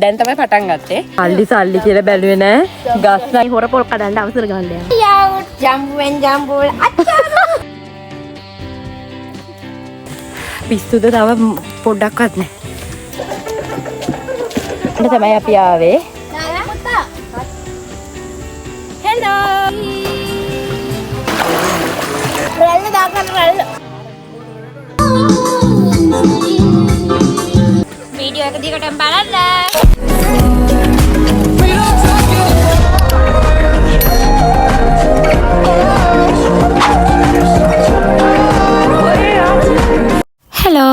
දැන් තමයි පටන් ගත්තේ. සල්ලි සල්ලි කියලා බැලුවේ නෑ. ගස් මේ හොර පොල් කඩන්න අවසර ගන්න යනවා. ජම්බුවෙන් ජම්බුවල අච්චාරු. පිස්සුද තව පොඩ්ඩක්වත් නෑ. එන්න තමයි අපි ආවේ. පුතා. හෙලෝ. රැල්ල දාගන්න රැල්ල. වීඩියෝ එක දිගටම බලන්න. Hello,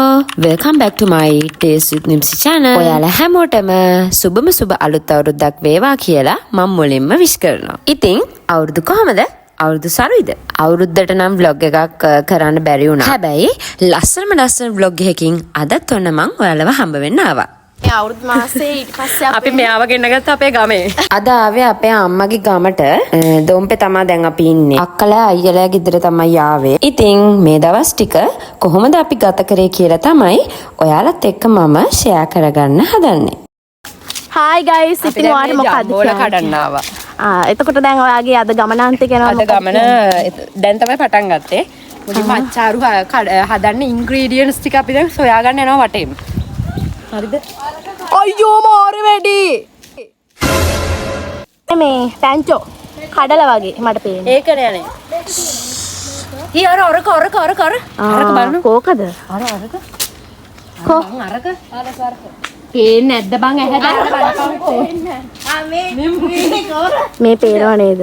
welcome back to my Taste with Nimsi channel. ඔයාලා හැමෝටම සුබම සුබ අලුත් අවුරුද්දක් වේවා කියලා මම මුලින්ම විශ් කරනවා. ඉතින් අවුරුදු කොහමද? අවුරුදු සරුයිද? අවුරුද්දට නම් vlog එකක් කරන්න බැරි වුණා. හැබැයි ලස්සනම ලස්සන vlog එකකින් අදත් ඔන්න මං ඔයාලව හම්බ වෙන්න ආවා. මේ අවුරුදු මාසේ ඊට පස්සේ අපි මෙයාව ගෙන්න ගත්ත අපේ ගමේ. අද ආවේ අපේ අම්මගේ ගමට දොම්පේ තමා දැන් අපි ඉන්නේ. අක්කලා අයියලා ගෙදර තමයි ආවේ. ඉතින් මේ දවස් ටික කොහොමද අපි ගත කරේ කියලා තමයි ඔයාලත් එක්ක මම ෂෙයා කරගන්න හදන්නේ. හායි ගයිස්, අපි ඉතින් දැන් ඔයාට මේ මොකද්ද ජම්බෝල කියන්නේ? කඩන්න ආවා. ආ, එතකොට දැන් ඔයාගේ අද ගමනාන්තය ගැන අද මොකක්ද ගමන කියන්නේ? දැන් තමයි පටන් ගත්තේ. මුලින්ම අච්චාරු හදන්න ඉන්ග්‍රීඩියන්ට්ස් ටික අපි දැන් සොයාගන්න යනවා වටේම. හරිද? අයියෝ මාරු වැඩි. මේ පැංචෝ කඩලා වගේ මට පේන්නේ. ඒක නෑ නේ. ඊ අර අරක අරක අරක අර අරක බලන්න. කෝකද? අර අරක. කෝ? බං අරක. පේන්නේ නැද්ද බං ඇහැට අර බලපන්කෝ. මේ පේනව නේද?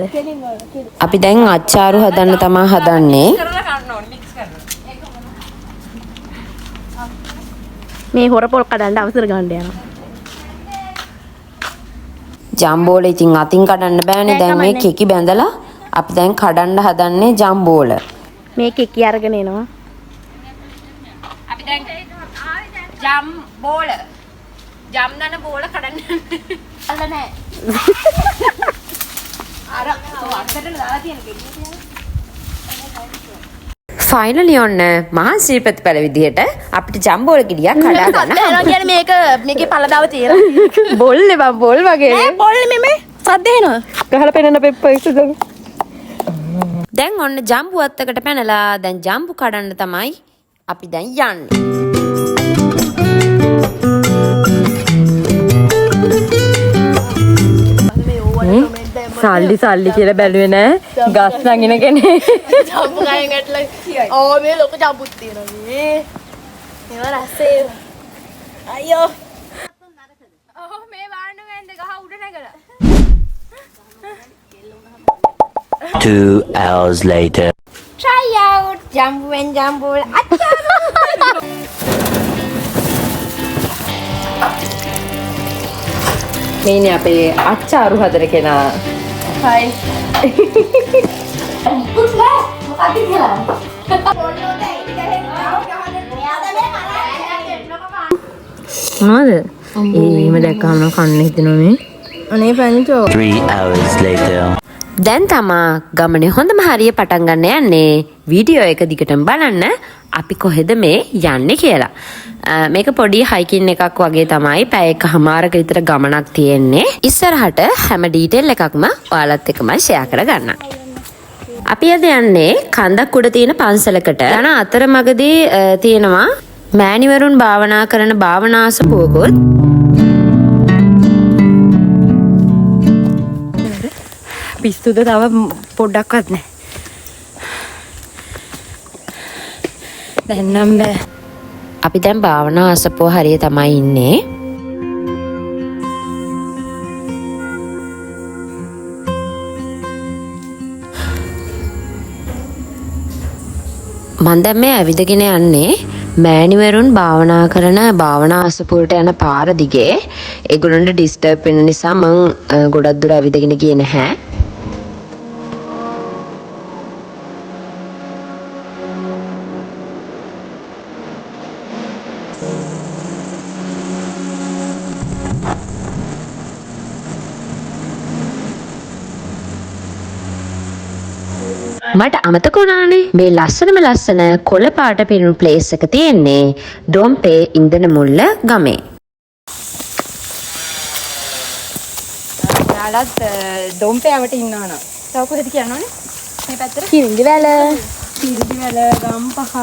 අපි දැන් අච්චාරු හදන්න තමා හදන්නේ. කරලා කන්න ඕනේ මික්ස් කරලා. මේ හොර පොල් කඩන්න අවසර ගන්න යනවා. ජම්බෝල ඉතින් අතින් කඩන්න බෑනේ. දැන් මේ කෙකි බැඳලා අපි දැන් කඩන්න හදන්නේ ජම්බෝල. මේ කෙකි අරගෙන එනවා. අපි දැන් ජම් බෝල ජම් දන බෝල කඩන්න යන්නේ. අල්ල නෑ. අර අත්තට දාලා තියෙන ගෙඩිය තියලා. ෆයිනලි ඔන්න මහන්සි ප්‍රතිඵල විදිහට අපිට ජම්බෝල ගෙඩියක් කඩා ගන්න සද්ද එනවා හම්බුණා. කියන්නේ මේක මේකේ පළදාව තියෙනවා. බොල්නේ බං බොල් වගේ. නෑ පොල්නේ මේ මේ සද්ද එනවා. ගහලා පෙන්නන පෙප්ප ඉස්සුද. දැන් ඔන්න ජම්බු අත්තකට පැනලා දැන් ජම්බු කඩන්න තමයි අපි දැන් යන්නේ. සල්ලි සල්ලි කියලා බැලුවේ නෑ. ගස් නගින කෙනෙක්. ජම්බු කයෙන් ගැටලා ඕ මේ ලොකු ජම්බුත් තියෙනවා මේ. මේවා රසේ. අයියෝ. ඔව් මේ වාණ්ඩු වෙන්ද ගහ උඩ නැගලා. 2 hours later. Try out ජම්බුවෙන් ජම්බුවල අච්චාරු. මේනේ අපේ අච්චාරු හදන කෙනා. හයි. මොකක්ද කියලා? මොනවද? ඒ එහෙම දැක්කම නම් කන්න හිතෙනවා මේ. අනේ පැංචෝ. 3 hours later. දැන් තමා ගමනේ හොඳම හරිය පටන් ගන්න යන්නේ. වීඩියෝ එක දිගටම බලන්න අපි කොහෙද මේ යන්නේ කියලා. මේක පොඩි හයිකින් එකක් වගේ තමයි. පැය එකහමාරක විතර ගමනක් තියෙන්නේ. ඉස්සරහට හැම ඩීටේල් එකක්ම ඔයාලත් එක්ක මම ෂෙයා කරගන්නම්. අපි අද යන්නේ කන්දක් උඩ තියෙන පන්සලකට. යන අතරමඟදී තියෙනවා මෑණිවරුන් භාවනා කරන භාවනා අසපුවකුත්. පිස්සුද තව පොඩ්ඩක්වත් නෑ. දැන් නම් බෑ. අපි දැන් භාවනා අසපුව හරිය තමයි ඉන්නේ. මං දැන් මේ ඇවිදගෙන යන්නේ මෑණිවරුන් භාවනා කරන භාවනා අසපුවට යන පාර දිගේ. ඒගොල්ලන්ට ඩිස්ටර්බ් වෙන නිසා මං ගොඩක් දුර ඇවිදගෙන ගියේ නැහැ. මට අමතක වුණානේ මේ ලස්සනම ලස්සන කොළ පාට පිරුණු ප්ලේස් එක තියෙන්නේ දොම්පේ ඉන්දන මුල්ල ගමේ. ඔයාලත් දොම්පෑවට ඉන්නවා නම් තව කොහෙද කියන්න ඕනේ? මේ පැත්තට කිරිඳිවැල. කිරිඳිවැල, ගම්පහ,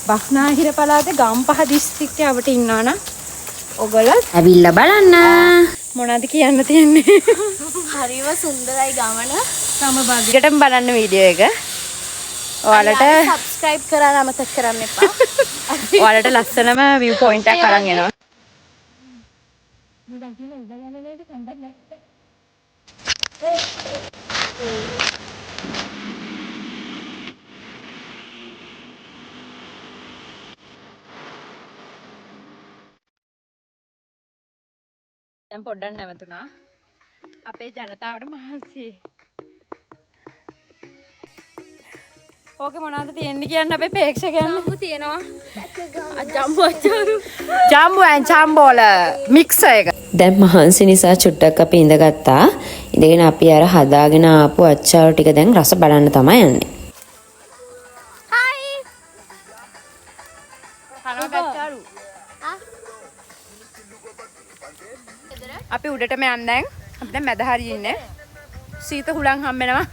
බස්නාහිර පළාතේ ගම්පහ දිස්ත්‍රික්කයේ අපිට ඉන්නවා නම් ඔයගොල්ලෝ ඇවිල්ලා බලන්න. මොනවද කියන්න තියෙන්නේ? හරිම සුන්දරයි ගමන. දිගටම බලන්න වීඩියෝ එක. ඔයාලට සබ්ස්ක්‍රයිබ් කරන්න අමතක කරන්න එපා. ඔයාලට ලස්සනම විව් පොයින්ට් එකක් අරන් එනවා. දැන් පොඩ්ඩක් නැවතුණා. අපේ ජනතාවට මහන්සි. ඕකේ මොනවද තියෙන්නේ කියන්න අපේ ප්‍රේක්ෂකයන්. ජම්බු තියෙනවා. ජම්බු අච්චාරු. ජම්බු ඇන් චම්බෝල මික්සර් එක. දැන් මහන්සි නිසා චුට්ටක් අපි ඉඳගත්තා. ඉඳගෙන අපි අර හදාගෙන ආපු අච්චාරු ටික දැන් රස බලන්න තමයි යන්නේ. කනවා අච්චාරු. අපි උඩටම යන්න දැන්. අපි දැන් මැද හරිය ඉන්නේ. සීත හුලං හම්බ වෙනවා.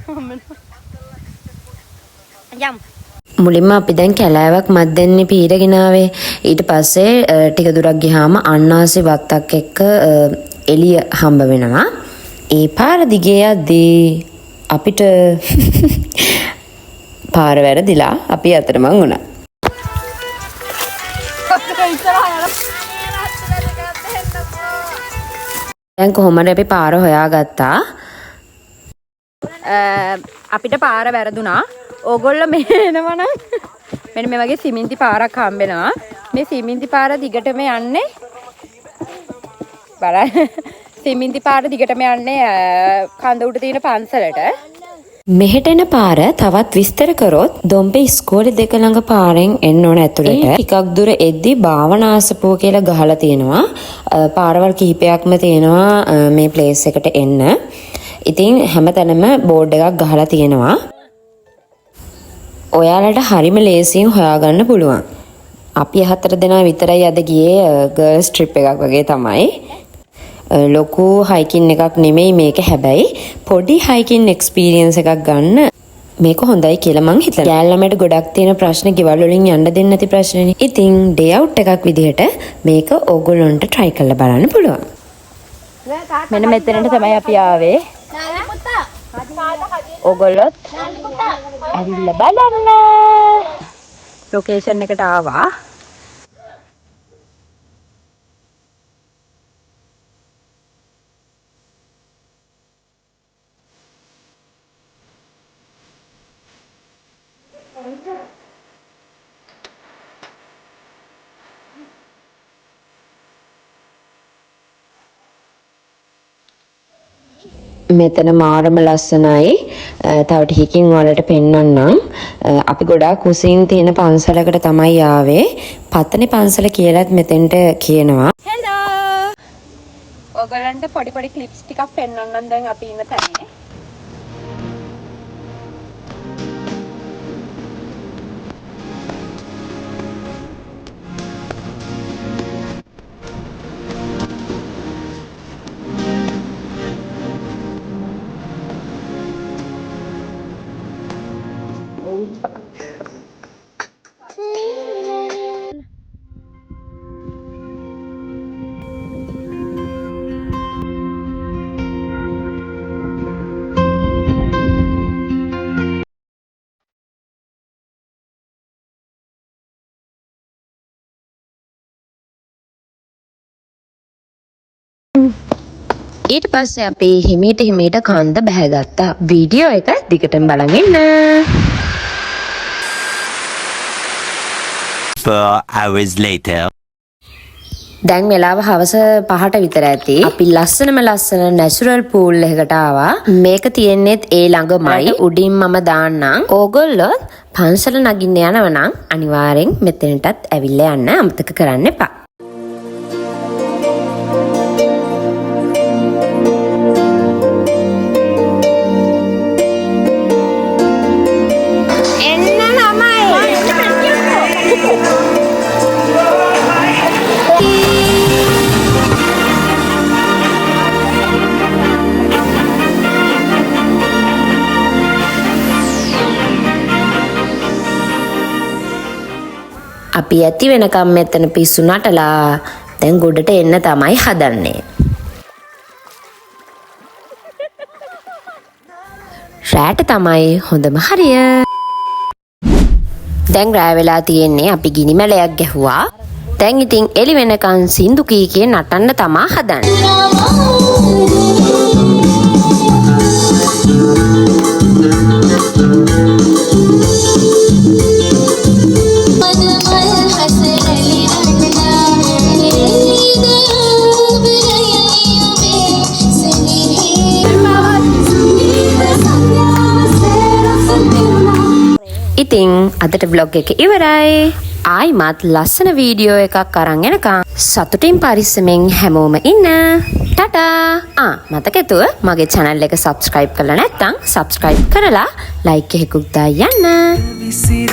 යම්. මුලින්ම අපි දැන් කැලෑවක් මැද්දෙන්නේ පීරගෙන ආවේ. ඊට පස්සේ ටික දුරක් ගියාම අන්නාසි වත්තක් එක්ක එළිය හම්බ වෙනවා. ඒ පාර දිගේ යද්දී අපිට පාර වැරදිලා අපි අතරමං වුණා. දැන් කොහොම හරි අපි පාර හොයාගත්තා. අපිට පාර වැරදුනා. ඕගොල්ලෝ මේ එනවනම් මෙන්න මේ වගේ සිමෙන්ති පාරක් හම්බ වෙනවා. මේ සිමෙන්ති පාර දිගටම යන්නේ බලන්න. සිමෙන්ති පාර දිගටම යන්නේ කඳ උඩ තියෙන පන්සලට. මෙහෙට එන පාර තවත් විස්තර කරොත් දොම්පේ ඉස්කෝලේ දෙක ළඟ පාරෙන් එන්න ඕන ඇතුළට. ටිකක් දුර එද්දි භාවනාසපුව කියලා ගහලා තියෙනවා. පාරවල් කිහිපයක්ම තියෙනවා මේ ප්ලේස් එකට එන්න. ඉතින් හැමතැනම බෝඩ් එකක් ගහලා තියෙනවා. ඔයාලට හරිම ලේසියෙන් හොයාගන්න පුළුවන්. අපි හතර දෙනා විතරයි අද ගියේ, ගර්ල්ස් ට්‍රිප් එකක් වගේ තමයි. ලොකු හයිකින් එකක් නෙමෙයි මේක, හැබැයි පොඩි හයිකින් එක්ස්පීරියන්ස් එකක් ගන්න මේක හොඳයි කියලා මං හිතනවා. ගෑල් ළමයට ගොඩක් තියෙන ප්‍රශ්න ගෙවල් වලින් යන්න දෙන්නේ නැති ප්‍රශ්නනේ. ඉතින් ඩේ අවුට් එකක් විදිහට මේක ඕගොල්ලන්ට try කරලා බලන්න පුළුවන්. මෙන්න මෙතනට තමයි අපි ආවේ. ඕගොල්ලොත් ඇවිල්ලා බලන්න. ලොකේෂන් එකට ආවා. මෙතන මාරම ලස්සනයි. තව ටිකකින් ඔයාලට පෙන්වන්නම්. අපි ගොඩාක් උසින් තියෙන පන්සලකට තමයි ආවේ. පතනේ පන්සල කියලත් මෙතෙන්ට කියනවා. හෙලෝ. ඔයගොල්ලන්ට පොඩි පොඩි ක්ලිප්ස් ටිකක් පෙන්වන්නම් දැන් අපි ඉන්න තැනේ. ඊට පස්සේ අපි හිමීට හිමීට කන්ද බැහැගත්තා. වීඩියෝ එක දිගටම බලන් ඉන්න. 4 hours later. දැන් වෙලාව හවස 5ට විතර ඇති. අපි ලස්සනම ලස්සන නැචරල් පූල් එකකට ආවා. මේක තියෙන්නේත් ඒ ළඟමයි. උඩින් මම දාන්නම්. ඕගොල්ලෝ පන්සල නගින්න යනවා නම් අනිවාර්යෙන් මෙතනටත් ඇවිල්ලා යන්න අමතක කරන්න එපා. අපි ඇති වෙනකම් මෙතන පිස්සු නටලා දැන් ගොඩට එන්න තමයි හදන්නේ. රෑට තමයි හොඳම හරිය. දැන් රෑ වෙලා තියෙන්නේ අපි ගිනි මැලයක් ගැහුවා. දැන් ඉතින් එළි වෙනකන් සින්දු කී කිය නටන්න තමා හදන්නේ. ඉතින් අදට ව්ලොග් එක ඉවරයි. ආයිමත් ලස්සන වීඩියෝ එකක් අරන් එනකම් සතුටින් පරිස්සමෙන් හැමෝම ඉන්න. ටටා. ආ මතක ඇතුව මගේ channel එක subscribe කරලා නැත්නම් subscribe කරලා like එකකුත් දාන්න යන්න. විසිර